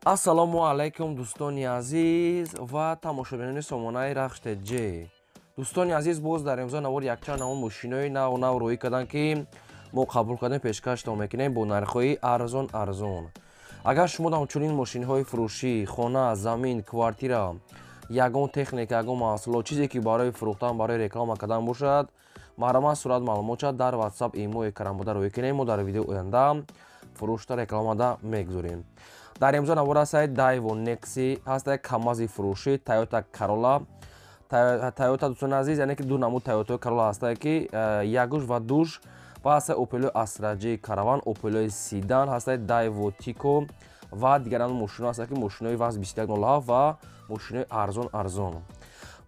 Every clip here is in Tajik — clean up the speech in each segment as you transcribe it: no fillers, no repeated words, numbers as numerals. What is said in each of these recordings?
Ассалому алайкум, дӯстони азиз ва тамошобинони сомонаи Рахш ТЖ. Дӯстони азиз, боз дар имзо навор якчанд намуд мошинои нав нав рӯӣ карданд, ки мо қабул кардем, пешкаштон мекунем бо нархҳои арзон арзон. Агар шумо ҳамчунин мошинҳои фурӯшӣ, хона, замин, квартира, ягон техника, ягон маҳсулот, чизе ки барои фурӯхтан, барои реклама кардан бошад, марҳамат, сурат маълумотша дар WhatsApp, имо экранбуда рӯӣ кунем. Мо дар видеои оянда фурӯшта рекламада мегузорем. Дар имзо навор ҳастаи Daewoo Nexi, ҳастаи Камази фурӯшӣ, Toyota Corolla. Toyota, дӯстони азиз, яъне ки ду намуд Toyota Corolla ҳастае, ки якуш ва душ, ва ҳастаи Opel Astra J Caravan, Opel Sedan, ҳастаи Daewoo Tico ва дигар намуд мошино ҳастае, ки мошинои ВАЗ 2107 ва мошинои арзон арзон.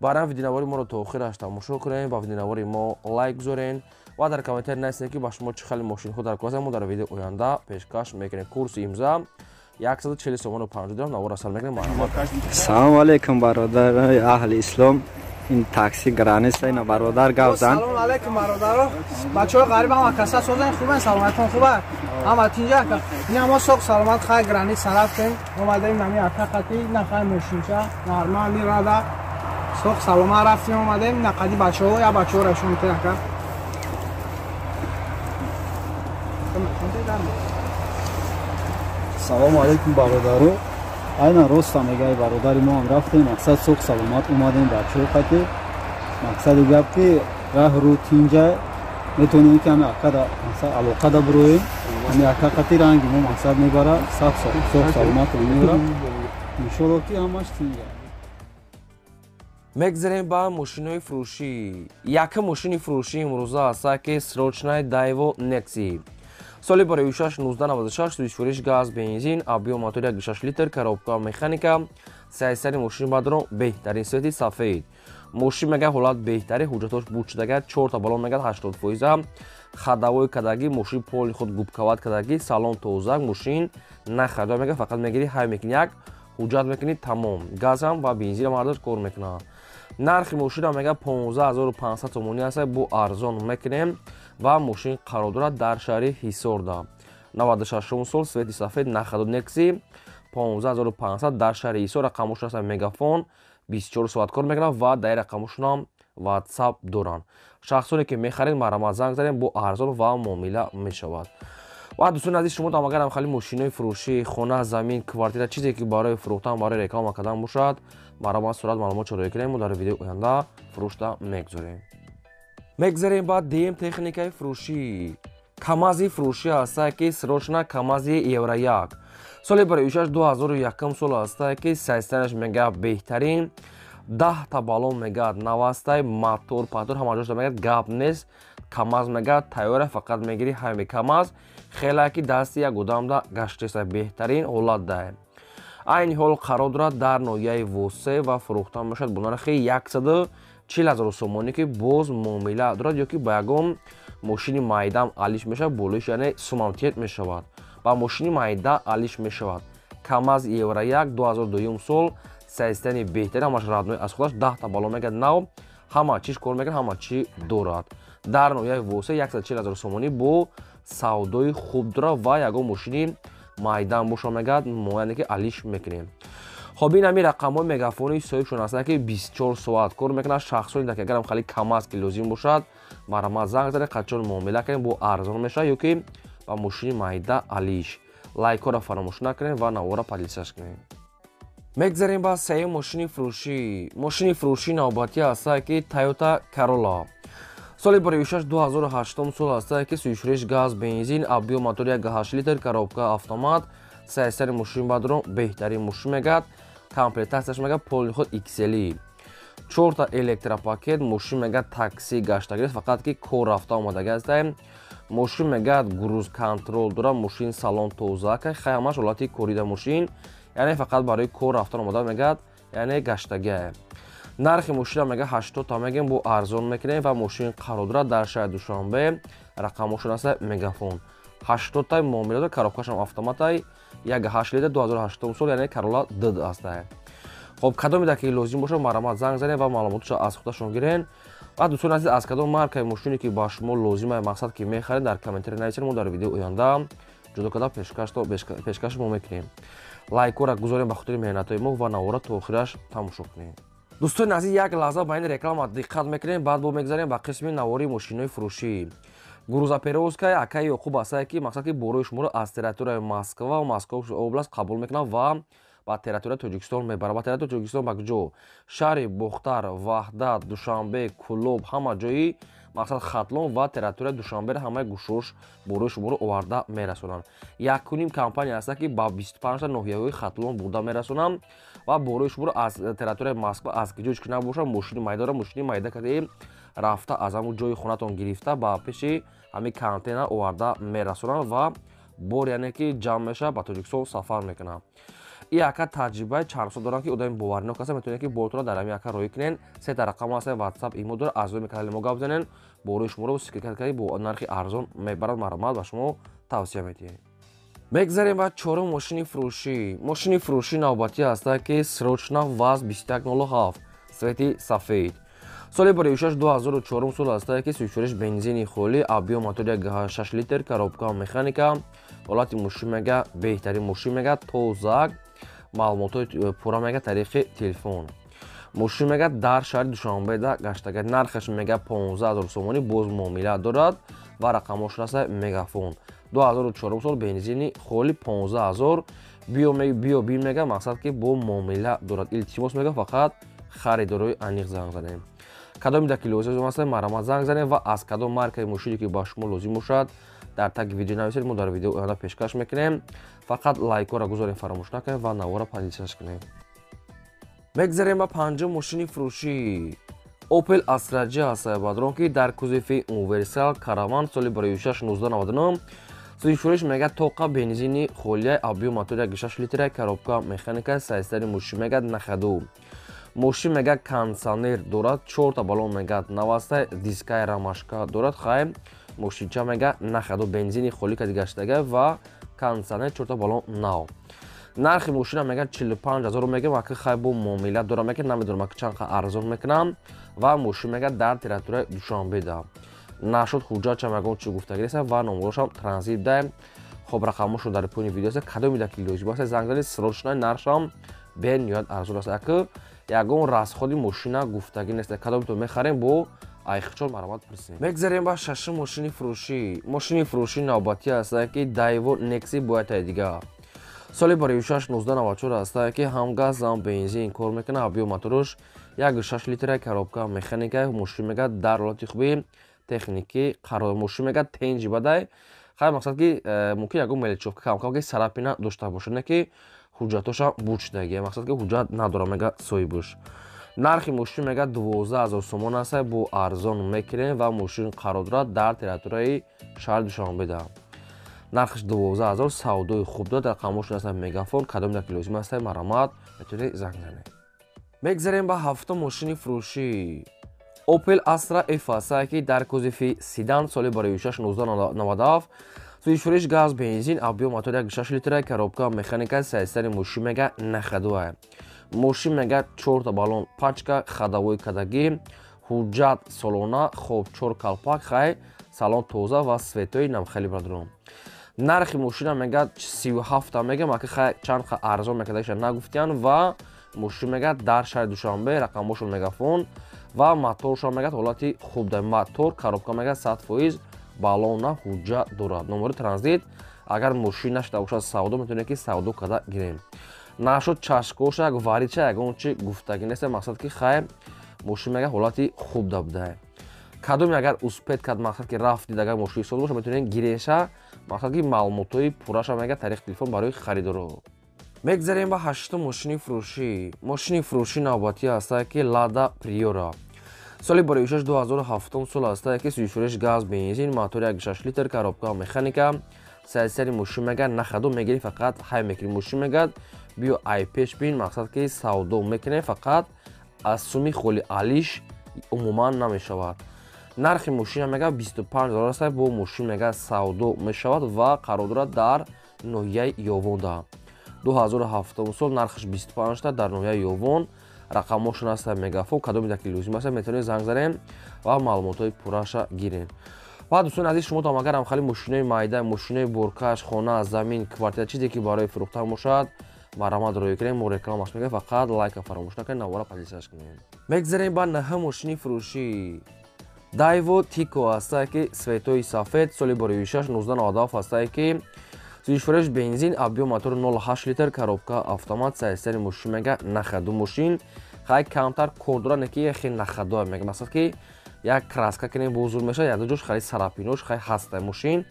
Барам видеонавори моро то охираш тамошо кунем, ба видеонавори мо лайк гузорен ва дар комментарий нависед, ки ба шумо чӣ хеле мошинҳо дар кор, мо дар видеои оянда пешкаш мекунем. Курси имза 140 сомону 50 дирам. Навора сар мекунем, марҳамат. Салому алейкум, бародарои аҳли ислом. Ин такси граница, ина бародар гап зан. Салому алейкум, бародаро, бачаҳои ғариб, ҳама каса созен, хубен, саломатон хуба, ҳама тинҷа. Ина мо соқ саломат хай граница рафтем, омадаем нами ака қати на хай мошинча нормали рада соқ саломат рафтем, омадаем на қади бачаҳо, я бачаҳо рашон те ака. Салому алейкум, бародаро. Айнан роста мегаи бародари мо ҳам рафтем, мақсад соқ саломат омадем бачаҳо қати. Мақсади гап ки раҳ рӯ тинҷа, метавонем ки ҳами акада мақсад алоқада бироем, ҳами ака қати ранги мо мақсад мебара, сахт соқ саломат меора, иншолло ки ҳамаш тинҷа. Мегзарем ба мошинои фурӯшӣ. Якум мошини фурӯшӣ имрӯза ҳаста, ки срочный Daewoo Nexi, соли барои 1996, сӯзишвориш газ, бензин, объём мотор 1,6 литр, коробка механика. Сайсари мошини бадро беҳтарин, свети сафед. Мошин мега ҳолат беҳтари, ҳуҷҷатош буд шудага, чорта балон мегад 80 фоиза, ходовой кадаги, мошин поли худ губкават кадаги, салон тозак, мошин нахарда мега, фақат мегири, ҳай мекунӣ, як ҳуҷҷат мекунӣ, тамом. Газам ва бензинам ҳардуш кор мекунад. Нархи мошина мега 15 500 сомонӣ аст, бо арзон мекунем ва мошин қарор дорад дар шаҳри Ҳисорда. 96 сол, свети сафед, нахаду Некси, 15 500, дар шаҳри Ҳисор. Рақамошон аст Мегафон, 24 соат кор мекунад ва дар рақамошонам WhatsApp доранд. Шахсоне ки мехаред, марҳамат, занг занед, бо арзон ва муомила мешавад. Ва дӯстони азиз, шумо там агарам хали мошинои фурӯшӣ, хона, замин, квартира, чизе ки барои фурӯхтан, барои реклама кардан бошад, марҳамат, сурат маълумот чароӣ кунем, мо дар видеои оянда фурӯшта мегузорем. Мегзарем ба дм техникаи фурӯшӣ. Камази фурӯшӣ ҳаста, ки срочно Камази Евро 1, соли барои 2001 сол ҳаста, ки сайстанаш мега беҳтарин, 10-та баллон мегад навастай, мотор патор ҳама ҷошта мегад, гап нест. Камаз мегад тайёра, фақат мегири ҳами Камаз хеле ки дасти як одамда гаштеса, беҳтарин ҳолат дае. Айни ҳол қарор дорад дар ноҳияи Восе ва фурӯхта мешавад бо нархи 140 000 сомонӣ, ки боз муомила дорад ё ки ба ягон мошини майдаам алиш мешавад, болоиш яъне сумамтиет мешавад, ба мошини майда алиш мешавад. Камаз Евро 1, 2002 сол, сайстани беҳтарин, ҳамаш родной аз худаш, 10-та баллон мегад нав, ҳама чиш кор мекунад, ҳама чӣ дорад. Дар ноҳияи Восе 140 000 сомонӣ бо савдои хуб дорад ва ягон мошини майдан боша мегад, мо яъне ки алиш мекунем. Хоб, ин ҳами рақамҳои мегафони соҳибшон ҳастанд, ки 24 соат кор мекунад. Шахсоне ки агарам хали Камаз ки лозим бошад, марҳамат, занг занед, қачон муомила кунем, бо арзон мешавад ё ки ба мошини майда алиш. Лайкҳоро фаромӯш накунед ва навора поделиться кунед. Мегзарем ба сеюм мошини фурӯшӣ. Мошини фурӯшӣ навбатӣ ҳаста, ки Toyota Corolla, соли барои 2008 сол ҳаста, ки сӯзишвориш газ, бензин, объём мотор 1,8 литр, коробка автомат. Сайсари мошин бадро беҳтарин мошин мегад, комплектатсияш мегад поли худ XL, чорта электропакет. Мошин мегад такси гаштагист, фақат ки кор рафта омадаги ҳастаем. Мошин мегад круиз контроль дорад, мошин салон тоза, хай ҳамаш ҳолати корида мошин, яъне фақат барои кор рафтан омода мегад, яъне гаштагиае. Нархи мошина мега 80 та мегем, бо арзон мекунем ва мошин қарор дорад дар шаҳри Душанбе. Рақамошон аста Мегафон, 80-тай муомила дорад, коробкашам автоматай, 1,8 литр, 2008 сол, яъне Карола д астае. Хоб, кадоме ки лозим бошад, марҳамат, занг занед ва маълумоташро аз худашон гирен. Ва дӯстони азиз, аз кадом маркаи мошине ки ба шумо лозим, мақсад ки мехаред, дар комментарий нависед, мо дар видеои оянда ҷудо карда пешкаш мо мекунем. Лайкора гузорем ба хотири меҳнатҳои мо ва навора то охираш тамошо кунем. Дӯстони азиз, як лаҳза ба ин реклама диққат мекунем, баъд бо мегзарем ба қисми навори мошинои фурӯшӣ. Грузоперевозка акаи Ёқуб астае, ки мақсад ки борои шуморо аз территорияи Москва ва Московская область қабул мекунад ва ба территорияи Тоҷикистон мебарад. Ба территорияи Тоҷикистон ба куҷо? Шаҳри Бохтар, Ваҳдат, Душанбе, Кӯлоб, ҳама ҷои мақсад Хатлон ва территорияи Душанберо ҳамаи гӯшош борои шуморо оварда мерасонанд. Якуним компания аста, ки ба 25 ноҳияҳои Хатлон бурда мерасонанд ва борои шуморо аз территорияи Москва, аз куҷо ки набошад, мошини майдара, мошини майда кадаи рафта аз ҳамун ҷои хонатон гирифта ба пеши ҳамин контейнер оварда мерасонанд ва бор, яъне ки ҷамъ мешавад, ба Тоҷикистон сафар мекунад. И ака таҷрибаи чандсол дорам, ки одами боваринок аста, метавонед, ки бортонро дар ҳамин ака роҳӣ кунед. Сета рақам аста, WhatsApp, имо дора, аз рӯи канали мо гап занен, борои шуморо скидка карди бо нархи арзон мебарад. Марҳамат, ба шумо тавсия медиҳем. Мегзарем ба чорум мошини фурӯшӣ. Мошини фурӯшӣ навбатӣ аста, ки срочно ВАЗ 2107, цвети сафед, соли бароишаш 2004 сол аста, ки сӯзишвориш бензини холӣ, объём мотор 6 литр, коробка механика, ҳолати мошин мега беҳтарин, мошин мега тозак, маълумотҳои пурра мега тариқи телефон. Мошин мега дар шаҳри Душанбеда гаштага, нархаш мега 15 000 сомонӣ, боз муомила дорад ва рақамош раста мегафон. 2004 сол, бензини холӣ, 15 000, биё бин мега, мақсад ки бо муомила дорад. Илтимос мега, фақат харидорои аниқ занг занем. Кадоме ки лозим аст, марҳамат, занг занем ва аз кадом маркаи мошине ки ба шумо лозим бошад, дар таги видео нависед, мо дар видео оянда пешкаш мекунем. Фақат лайкҳоро гузорем, фаромӯш накунем ва навора поделиться кунем. Мегзарем ба панҷум мошини фурӯшӣ. Opel Astra J аст, бадрон, ки дар кузови универсал караван, соли 2006 1999, сӯзишвориш мега тоқа бензини холия, объём мотор 1,6 литра, коробка механика, состояние мошин мега на ходу. Мошин мега кондиционер дорад, чорта баллон мега наваста, дискаи ромашка дорад. Хай, мошинча мега на ходу, бензини холӣ кади гаштага ва кондиционер, чорта баллон нав. Нархи мошина мега 45 000 мега, ака хай бо муомила дорам, мега намедонам, ака чанд арзон мекунам. Ва мошин мега дар территорияи Душанбеда нашуд, ҳуҷҷатчам ягон чи гуфтагӣ нест ва номерошам транзит даем. Хоб, рақамошро дар поёни видео аст. Кадоме ки лозим аст, занг занед срочно, нархшам бениҳоят арзон аст, ака ягон расходи мошина гуфтагӣ нест. Кадомето мехарем, бо айхчон марҳамат пурсем. Мегзарем ба шашум мошини фурӯшӣ. Мошини фурӯшӣ навбатӣ аст, ки Daewoo Nexia бояд таи дига, соли 2006 1994 аст, ки ҳам газ, ҳам бензин кор мекунад, объём моторуш 1,6 литра, коробка механика. Мошин мега дар ҳолати хуби техникӣ қарор, мошин мега тенҷи бадай. Хай, мақсад ки мумкин ягон мелочёвка, камкам ки царапина дошта бошад, не ки ҳуҷҷатоша бучдагия, мақсад ки ҳуҷҷат надорам мега соҳибуш. Нархи мошин мега 12 000 сомон аст, бо арзон мекунем ва мошин қарор дорад дар территорияи шаҳри Душанбеда. Нархаш 12 000, савдои хуб дорад, рақамошон аст мегафон. Кадоме ки лозим аст, марҳамат, метавонед занг занед. Мегзарем ба ҳафтум мошини фурӯшӣ. Opel Astra F аст, ки дар кузови седан, соли 2006 1997, сӯзишвориш газ, бензин, объём мотор 1,6 литра, коробка механика, состояние мошин мега на ходу. Мошин мега чорта баллон пачка, ходовой кадагӣ, ҳуҷҷат солона, хоб, чор калпак, хай, салон тоза ва светои намхели. Бародарон, нархи мошина мега 37-та мега, мака хай чанд арзон мекардаиша нагуфтиян. Ва мошин мега дар шаҳри Душанбе, рақамошон мегафон ва моторшон мега ҳолати хуб да, мотор, коробка мега 100%, баллона, ҳуҷҷат дорад, номери транзит. Агар мошин нашуда бошад савдо, метавонед, ки савдо карда гирем. Нашуд чашкоша, як варича, ягон чи гуфтагӣ нест, мақсад ки хай мошин мега ҳолати хуб да буда. Кадоме агар успеть кард, мақсад ки рафт дид, агар мошини соз боша, метавонед гиреша. Мақсад ки маълумотҳои пурраша мега тариқи телефон барои харидоро. Мегзарем ба ҳаштум мошини фурӯшӣ. Мошини фурӯшӣ навбатӣ аст, ки Лада Приора, соли 2006 2007 сол аст, ки сӯзишвориш газ, бензин, мотор 1,6 литр, коробка механика, состояние мошин мега на ходу, мегирӣ, фақат ҳай мекунӣ. Мошин мегад биё ай пеш бин, мақсад ки савдо мекунем, фақат аз суми холи алиш умуман намешавад. Нархи мошина мега 25 000 аст, бо мошин мега савдо мешавад ва қарор дорад дар ноҳияи Ёвонда. 2007 сол, нархаш 25 та, дар ноҳияи Ёвон, рақамошон аст мегафон. Кадоме ки лозим аст, метавонед занг занем ва маълумотҳои пурраша гирем. Ва дӯстони азиз, шумо там агар ҳам хали мошинои майда, мошинои боркаш, хона, замин, квартира, чизе ки барои фурӯхтан бошад, Марҳамат, рӯй кунем, мо рекламаш мегӯем, фақат лайка фаромӯш накунед, навора подписаться кунед. Мегзарем ба наҳ мошини фурӯшӣ. Дайво Тико ҳастае, ки цветои сафед, соли бори 6 1997 ҳастае, ки сӯзишвориш бензин, объём мотор 0,8 литр, коробка автомат. Сайсари мошин мега нахаду. Мошин хай камтар кор дора, не ки хел нахадо мега, масалан, ки як краска кунем, бузург мешавад, як ҷош хали царапинош хай ҳаста. Мошин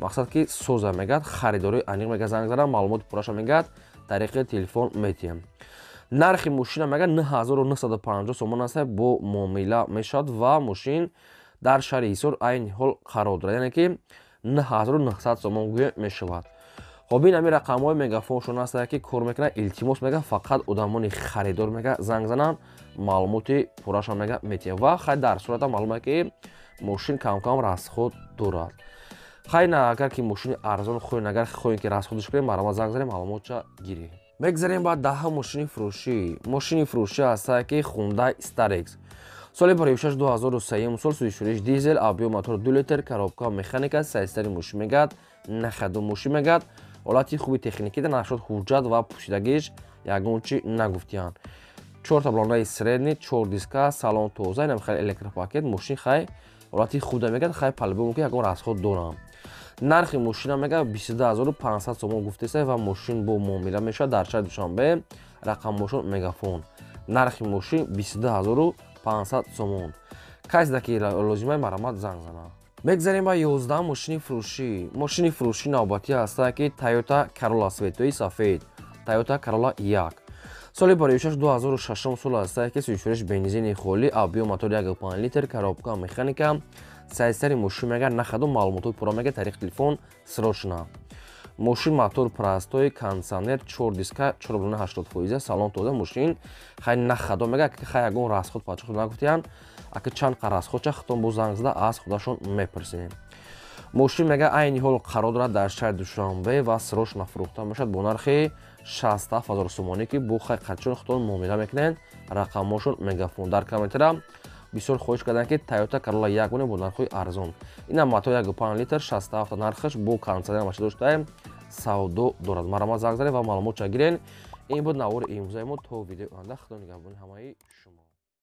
мақсад ки соза мегад, харидори аниқ мега занг зада, маълумоти пурраша мегад, тариқи телефон метиҳем. Нархи мошина мега 9950 сомон аст, бо муомила мешавад ва мошин дар шаҳри Ҳисор айни ҳол қарор дорад, яъне ки 9900 сомон гӯя мешавад. Хоб, ин ҳамин рақамҳои мегафоншон аст, ки кор мекунад. Илтимос, мега, фақат одамони харидор мега занг зананд, маълумоти пурраша мега метиҳем. Ва хай, дар сурата маълуме, ки мошин камкам расход дорад. Хай, на агар ки мошини арзон хоҳем, агар хоҳем, ки расходш кунем, марҳамат, занг занем, маълумотша гирем. Мегзарем ба даҳа мошини фурӯшӣ. Мошини фурӯшӣ ҳастае, ки Хундай Старекс, соли 56 2003 сол, сӯзишвориш дизел, объём мотор 2 литр, коробка механика. Сайстари мошин мегад нахаду. Мошин мегад ҳолати хуби техникӣ да нашуд, ҳуҷҷат ва пӯшидагиш ягон чи нагуфтиянд. Чор таблонаи средний, чор диска, салон тоза, инам хеле электропакет. Мошин хай ҳолати хуб да мегад, хай по-любому ки ягон расход дорам. Нархи мошина мега 22 500 сомон гуфтеса ва мошин бо муомила мешавад дар шаҳри Душанбе, рақамошон мегафон. Нархи мошин 22 500 сомон. Касе ки лозимаи, марҳамат, занг зана. Мегзарем ба 11 мошини фурӯшӣ. Мошини фурӯшӣ навбатӣ ҳастае, ки Тойота Карола, цветои сафед, Тойота Карола 1, соли 56 2006 сол ҳастае, ки сӯзишвориш бензини холӣ, объём мотор 1,5 литр, коробка механика. Сайсари мошин мега нахаду, маълумотҳои пурра мега тариқи телефон срочно. Мошин мотор простой, кондитсионер, чор диска, 4,80%, салон тоза. Мошин хай нахадо мега, хай ягон расход пачохо нагуфтиянд. Ака чанд қа расходча, хитон бо занг зада аз худашон мепурсем. Мошин мега айни ҳол қарор дорад дар шаҳри Душанбе ва срочно фурӯхта мешавад бо нархи 67 000 сомонӣ, ки бо хай қадчон хитон муомила мекунанд, рақамҳошон мегафон. Дар комментара бисёр хоҳиш карданд, ки Тойота Карола як гуне бо нархҳои арзон. Инам мотор 1,5 литр, 67 нархаш, бо кондитсионер машина доштаем, савдо дорад. Марҳамат, занг занед ва маълумотша гирен. Ин буд навори имрӯзаи мо. То видеои оянда, худо нигаҳбони ҳамаи шумо.